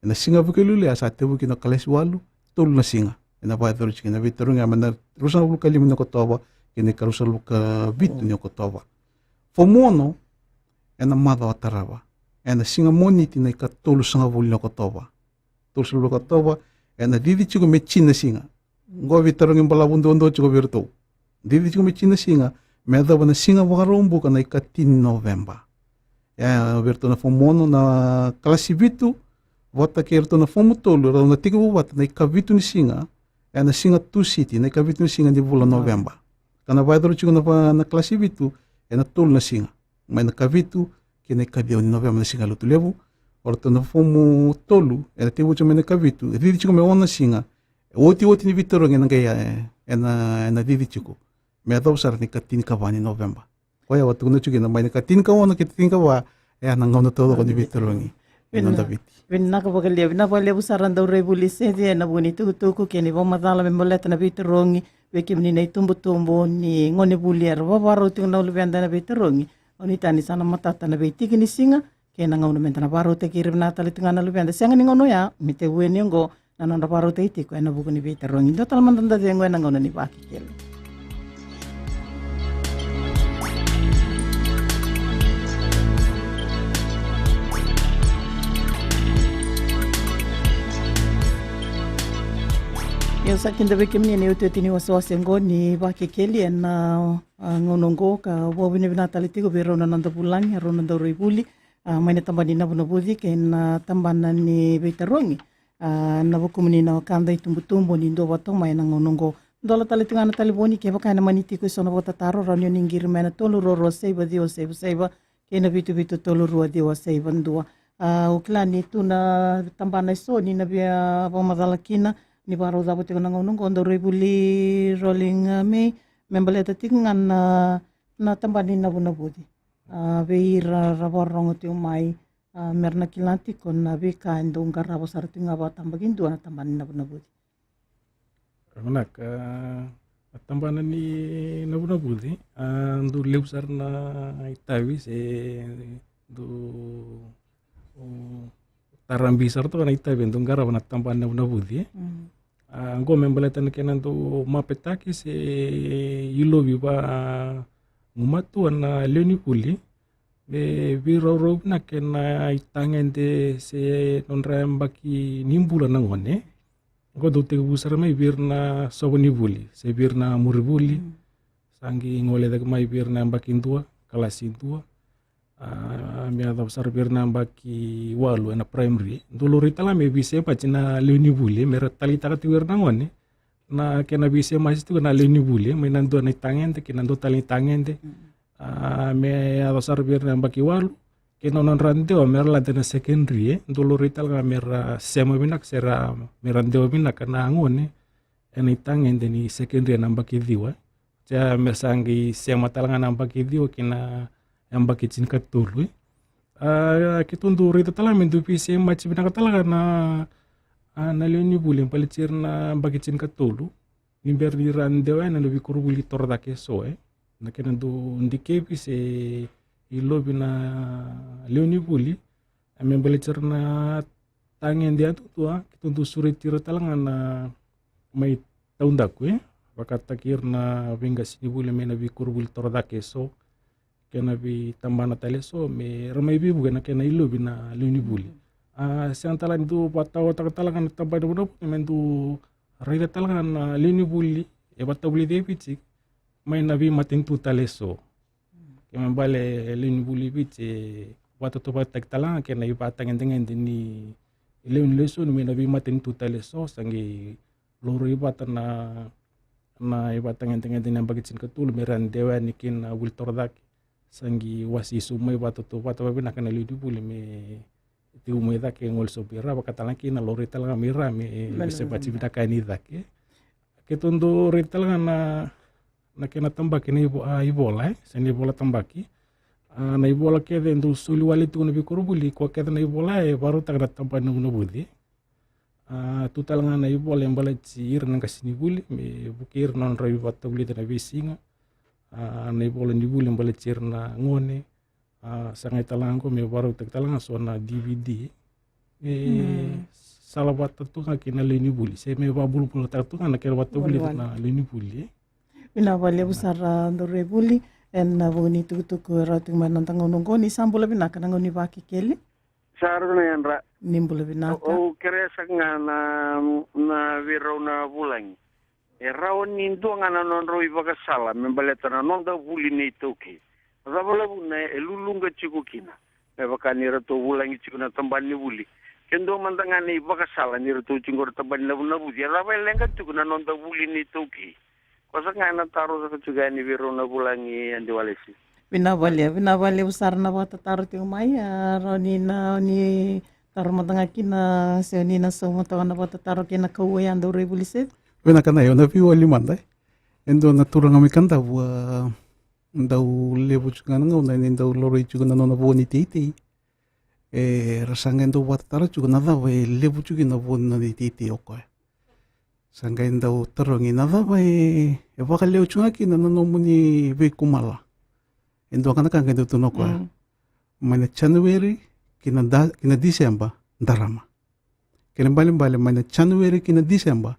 ena siga Vukelulu ya sa tekivu kina na kalasi walu, tolu na siga. Ena vakayacori tu kina na veitarogi ya mai na ruasagavulu ka lima ni Okotova ki na ikaruasagavulu ka vitu ni Okotova. Fomu ono, ena macawa tarava. Ena siga Moniti na ikatolusagavulu ni Okotova. Tolusagavulu ni Okotova, ena cici tiko me tini na siga. Qo veitarogi balavu duadua tiko vei iratou. Cici tiko me tini na siga, me yacova na siga Vakaraubuka na ikatini ni Noveba. E, vei iratou na fomu ono, na kalasi vitu vata kei iratou na fomu tolu, rau na tekivu vata na ikavitu ni siga, ena siga Tusiti na ikavitu ni siga ni vula Noveba. Ka na vakayacori tiko na va-, na kalasi vitu ena tolu na siga, mai na ikavitu ki na ikaciwa ni Noveba, na siga Lotulevu. O ratou na fomu tolu ena tekivu tiko mai na ikavitu, e cici tiko me ono na siga. E otioti ni veitarogi ena qai, e, ena, ena cici tiko me yacova sara na ikatinikava ni Noveba. Koya au a tukuna tiko kina, mai na ikatinikaono ki na ikatinikava, e a na gauna taucoko ni veitarogi ena noda Viti. Vinaka vakalevu, vinaka vakalevu sara Dauraivuli Seci ena vuku ni tukutuku kei na ivakamacala me baleta na veitarogi. Vei kemuni na itubutubu ni gonevuli era vakavakarau tiko na luveda ena veitarogi, au nuitaka ni sa na matata na veitiki ni siga, kei na gauna meda na vakarautaki ira vinaka tale tu ga na luveda. Sega ni gauna oya, me tevueni oqo na nodra vakarautaki tiko ena vuku ni veitarogi. Dua tale mada na cegu ena gauna ni Vakekeli. Ia, sa kidavaki kemuni ena iotioti ni wasewase oqo ni Vakekeli ena, a, gauna oqo, ka vakavinavinaka tale tiko vei rau na noda vulagi, a, rau na dauveivuli, a, mai na tabana ni navunavuci kei na tabana ni veitarogi. A, na vukumuni na wekada itubutubu ni dua vata mai ena gauna oqo. Dola tale tu ga na talevoni kevaka ena mani tiko eso na vakatataro, rawa ni o ni qiri mai ena tolu rua rua saiva ciwa saiva saiva kei na vitu vitu tolu rua ciwa saiva dua. A, au kila ni tu na tabana eso ni na via vakamacala kina ni vakarau cava tiko na gauna oqo, dauveivuli Rolling, a, May, me baleta tiko ga na, na tabana ni navunavuci. A, vei ira ra vakarorogo tiko mai, a, mera na kila tiko na veika e dau qarava sara tiko ga vakatabakidua na tabana ni navunavuci. Vinaka, a, na tabana ni navunavuci, a, dau levu sara na itavi se dau, o, tarabi sara toka na itavi e dau qarava na tabana ni navunavuci, e. Mm. A, oqo me baleta na kena dau mapetaki se ilovi vagumatua na lewe ni vuli me veiraurau vinaka ena itagede se nodra yabaki ni bula na gone. Oqo dau tekivu sara mai vei ira na sova ni vuli se vei ira na murivuli. Mm. Sa qai gole cake mai vei ira na yabaki dua, kalasi dua. A, me yacova sara vei ira na yabaki walu ena primary. Dau laurai tale ga me veisemati na lewe ni vuli, mera taleitaka tiko ira na gone na kena veisemati tiko na lewe ni vuli mai na dua na itagede kei na dua tale na itagede. Mm. A, me yaco sara vei ira na yabaki walu kei na nodra dewa mera lade na secondary, e. Dau laurai tale ga mera sema vinaka se ra, mera dewa vinaka na gone ena itagede ni secondary ena yabaki ciwa. Se me sa qai sema tale ga na yabaki ciwa kei na yabaki tinikatolu, e. A, keitou dau raica tale ga me dau veisemati vinaka tale ga na, a, na lewe ni vuli baleti ira na yabaki tinikatolu ni bera ni ra dewa yani ena veikoronivuli torocake eso, e. Na kena dau dikevi se ilovi na lewe ni vuli, e, me baleti ira na tagede yadudua, keitou dau sureti ira tale ga na mai taudaku, e. Vakataki ira na veiqasenivuli mai na veikoronivuli torocake eso kei na veitabana tale eso me ra mai veivuke na kena ilovi na lewe ni vuli. Mm. A, sega tale ni dau vakataotaka tale ga na tabana ni navunavuci me dau raica tale ga na lewe ni vuli e vakatavulici e Viti mai na veimatanitu tale eso. Mm. Ke me bale lewe ni vuli e Viti e vakatautauvatataki tale ga kei na ivakatagedegede ni lewe ni lesoni mai na veimatanitu tale eso, sa qai laurai vata na, na ivakatagedegede ni yabaki tinikatolu me ra dewa yani kina vuli torocake. Sa qai wasei sobu mai vakatautauvata vakavinaka na lewe ni vuli me tekivu mai cake e gole sobu vei ra, vaka tale ga kina laurai tale ga mai ra me veisevati vinaka yani cake. Keitou dau raica tale ga na, na kena tabaki na ivo-, a, ivola, e, se na ivola tabaki. A, na ivola kece e dau soli wale tiko na veikoronivuli, koya kece na ivola e vakarautaka na tabana ni navunavuci. A, tu tale ga na ivola e baleti ira na qasenivuli me vukei ira na nodra ivakatavulici ena veisiga. A, na ivola ni vuli e baleti ira na gone. A, sa qai tale ga oqo me vakarautaki tale ga so na D V D. E, mm, sala vata tu ga kei na lewe ni vuli se me vakabulabulataka tu ga na kena vakatavulici na lewe ni vuli, e. Vinaka vakalevu sara, a, dauveivuli ena vuku ni tukutuku e rawa tiko mai na noda gauna oqo. Ni sa bula vinaka na gauna ni Vakekeli. Sa rau na yadra. Ni bula vinaka. Au, au kerea saka ga na, na vei rau na vulagi. E rawa ni dua ga na nodrau ivakasala me baleta na noda vuli na iTaukei. Na cava na vuna e luluqa tiko kina? Me vaka ni ratou vulagi tiko na tabana ni vuli. Ke dua mada ga na ivakasala ni ratou tiko na tabana ni navunavuci, e cava e leqa tiko na noda vuli na iTaukei? Ko saka ga na taro saka tiko yani vei rau na vulagi, Adi Walesi. Vinaka vakalevu, vinaka vakalevu sara na vakatataro tiko mai, a, rawa ni na, ni taro mada ga kina, se ni na sauma toka na vakatataro kei na kauwai, a, dauveivuli Seth. Vinaka, na, au na veiwali mada, e. E dua na turaga mai Kadavu, a, dau levu tiko ga na gauna ni dau laurai tiko na nona vo ni teitei. E, ra sa qai dau vakatataro tiko na cava e levu tiko kina na vo ni teitei o koya. Sa qai dau tarogi na cava e, e vakalewe tiko ga kina na nomuni veikumala. E dua ga na ka qai dau tukuna o koya. Mm. Mai na January ki na, da, ki na December, darama. Kena ibalebale mai na January ki na December,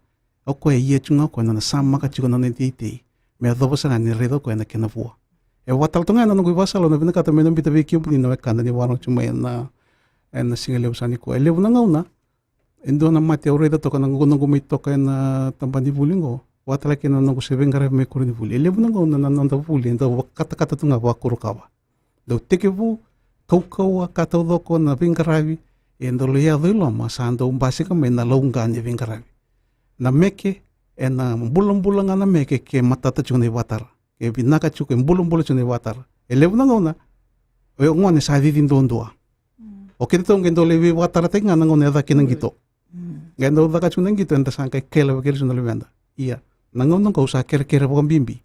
o koya e ia tiko ga o koya na nona samaka tiko na nona iteitei. Me yacova sara ga ni raica o koya na kena vua. E vakatale toka ga na noqu ivakasala au na vinakata meu na biuta vei kemuni na wekada ni vakarorogo tiko mai ena, ena siga levu sara nikua. E levu na gauna, e dua na mate au raica toka na noqu, noqu mai toka ena tabana ni vuli oqo. Vakatale kina na noqu se veiqaravi mai koronivuli. E levu na gauna na, na noda vuli e dau vakatakata tu ga vakakorokava. Dau tekivu, kaukauwa, ka taucoko na veiqaravi, e dau lai yaco i loma, sa dau basika mai na lauqa ni veiqaravi. Na meke, ena bulabula ga na meke ke matata tiko na ivakatara. Ke vinaka tiko, ke bulabula tiko na ivakatara. E levu na gauna, o gone sa cici duadua. Mm. O keda tou qai dau lai veivakatarataki ga na gauna e caka kina qito. Mm. Qai dau caka tiko na qito, eda sa qai kaila vakailesoni na luveda. Ia, na gauna oqo au sa kerekere vakabibi.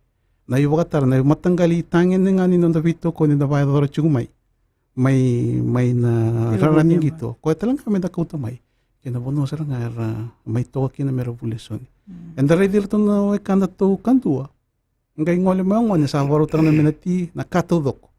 Na ivakatara, na mataqali itagede ga ni noda veitokoni eda vakayacora tiko mai. Mai, mai na rara ni qito. Koya tale ga meda kauta mai. Kei na vanua sara ga era mai toka kina mera vuli lesoni. Mm. Eda raici iratou na wekada tou kadua. Qai gole mai o gone sa vakarautaka na mena ti, na ka taucoko.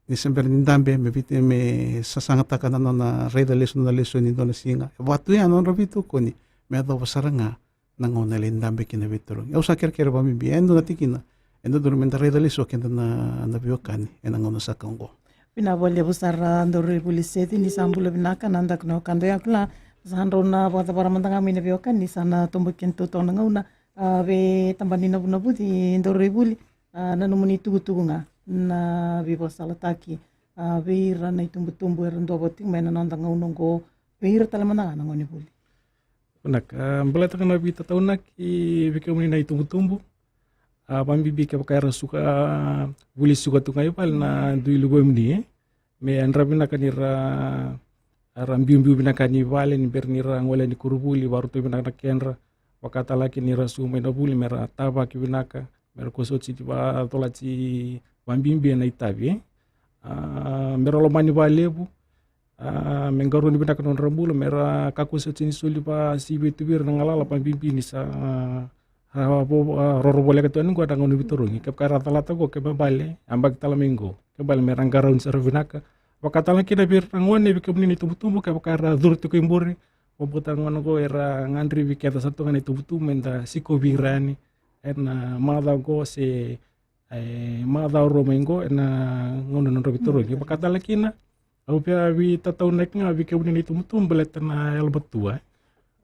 Ni se bera ni dabe, me viti, me sasagataka na nona raica lesu na lesoni ni dua na siga. E vaka tu ya na nodra veitokoni, me yacova sara ga na gauna e lai dabe kina veitarogi. Au sa kerekere vakabibi, e dua na tikina, e dodonu meda raica lesu o keda na, na veiwekani, ena gauna saka oqo. Vinaka vakalevu sara, a, Dauraivuli Seci, ni sa bula vinaka, na daku na wekada ya kila, sa drau na vakacavara mada ga mai na veiwekani, sa na tobo kina totoka na gauna, a, vei tabana ni navunavuci, Dauraivuli, a, na nomuni tukutuku ga, na veivakasalataki, a, vei ira na itubutubu era duavata tiko mai na noda gauna oqo, vei ira tale mada ga na gonevuli. Vinaka, a, baleta ga na veitataunaki vei kemuni na itubutubu, a, vakabibi kevaka era suka, a, vuli suka tu ga i vale na dui luvemuni, e. Me yadra vinaka ni ra, ra biubiu vinaka ni vale, ni bera ni ra gole yani koronivuli, vakarautaki vinaka na kedra, vakatalega ni ra suka mai na vuli, me ra tavaki vinaka, me ra koso oti ni vacolati vakabibi ena itavi, e. A, me ra lomani vakalevu, a, me qarauni vinaka na nodra bula, me ra kakua soti ni soli vakasivia tu vei ira na galala vakabibi ni sa, a, a, vo-, a, roro voleka tu yani qo na gauna ni veitarogi. Kevaka era calata qo, ke me bale, yabaki tale mai qo. Ke bale me ra qarauni sara vinaka. Vakatalega kina vei ira na gone, vei kemuni na itubutubu, kevaka era curu tiko i bure. Vakabauta na gauna qo era gadrevi keda sara tu ga na itubutubu, meda sikovi ira yani. Ena macawa qo se e, macawa rua mai qo, ena gauna na nodra veitarogi. Vakatalega kina, au via veitataunaki ga vei kemuni na itubutubu, baleta na yalomatua, e.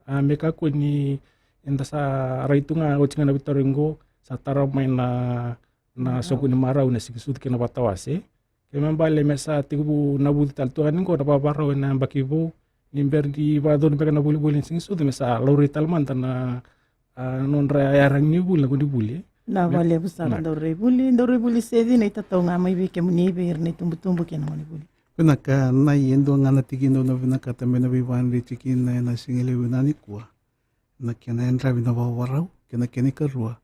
A, me kakua ni eda sa rai tu ga oti ga na veitarogi qo, sa tara mai na, na soqo ni marau, na siganisucu kei na vatawase. Ke me bale me sa tekivu navuci tale tu yani qo na vakavakarau ena yabaki vou, ni bera ni vakayacori beka na volivoli ni siganisucu, me sa laurai tale mada na, a, nodra iyaragi ni vuli, na gonevuli, e. Vinaka vakalevu sara, Dauraivuli, Dauraivuli Seci, na itatau ga mai vei kemuni, vei ira na itubutubu kei na gonevuli. Vinaka, na, e dua ga na tikina au na vinakata me na veivakadreti kina ena siga levu nikua. Na kena yadravi na vakavakarau, kei na kena ikarua,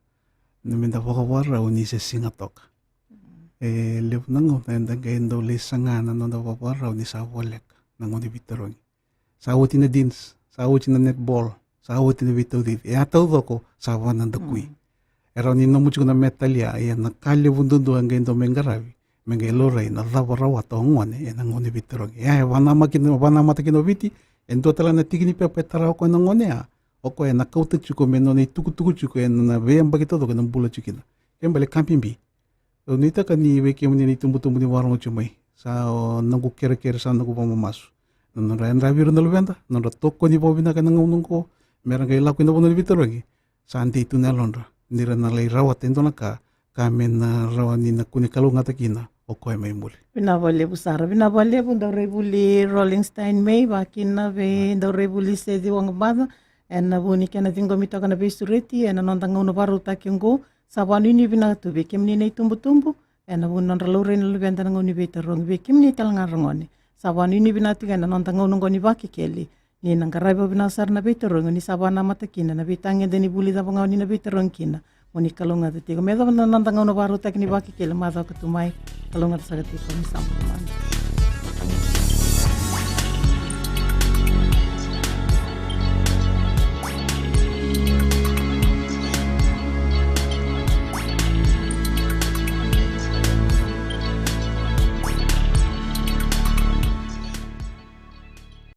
na meda vakavakarau ni se siga toka. Mm. E levu na gauna eda qai dau lai saga na noda vakavakarau ni sa voleka na gauna ni veitarogi. Sa oti na dance, sa oti na netball, sa oti na veitaucici. E a taucoko, sa vanadakui. Mm. E rawa ni nomu tiko na medal ya, ia na ka levu duadua e qai dau mai qaravi, me qai laurai na cava rawata o gone ena gauna ni veitarogi. Ia e vanamata kina, vanamata kina o Viti, e dua tale na tiki ni pepa e tara o koya na gone ya, o koya ena kauta tiko me nona itukutuku tiko ena veiyabaki taucoko ena bula tiko kina. Ke bale ka bibi. Au nuitaka ni vei kemuni na itubutubu ni vakarorogo tiko mai, sa o noqu kerekere, sa noqu vakamamasu na nodra yadravi ira na luveda, nodra tokoni vakavinaka ena gauna oqo, me ra qai lako ina vanua ni veitarogi. Sa dei tu na yalodra ni ra na lai rawata e dua na ka, ka me na rawa ni na kune kalougata kina o koya mai muri. Vinaka vakalevu sara, vinaka vakalevu Dauraivuli Rollingstein May, vakakina vei Dauraivuli Seci Waqabaca, ena vuku ni kena ciqomi toka na veisureti ena noda gauna vakarautaki oqo. Sa vakanuinui vinaka tu vei kemuni na itubutubu ena vuku ni nodra laurai na luveda ena gauna ni veitarogi, vei kemuni tale ga ra gone. Sa vakanuinui vinaka tiko ena noda gauna oqo ni Vakekeli, ni na qaravi vakavinaka sara na veitarogi, ni sa vakanamata kina na veitagede ni vuli cava ga o ni na veitarogi kina, mo ni kalougata tiko. Me yacova na noda gauna vakarautaki ni Vakekeli macawa ka tu mai, kalougata saka tiko, ni sa bula mada.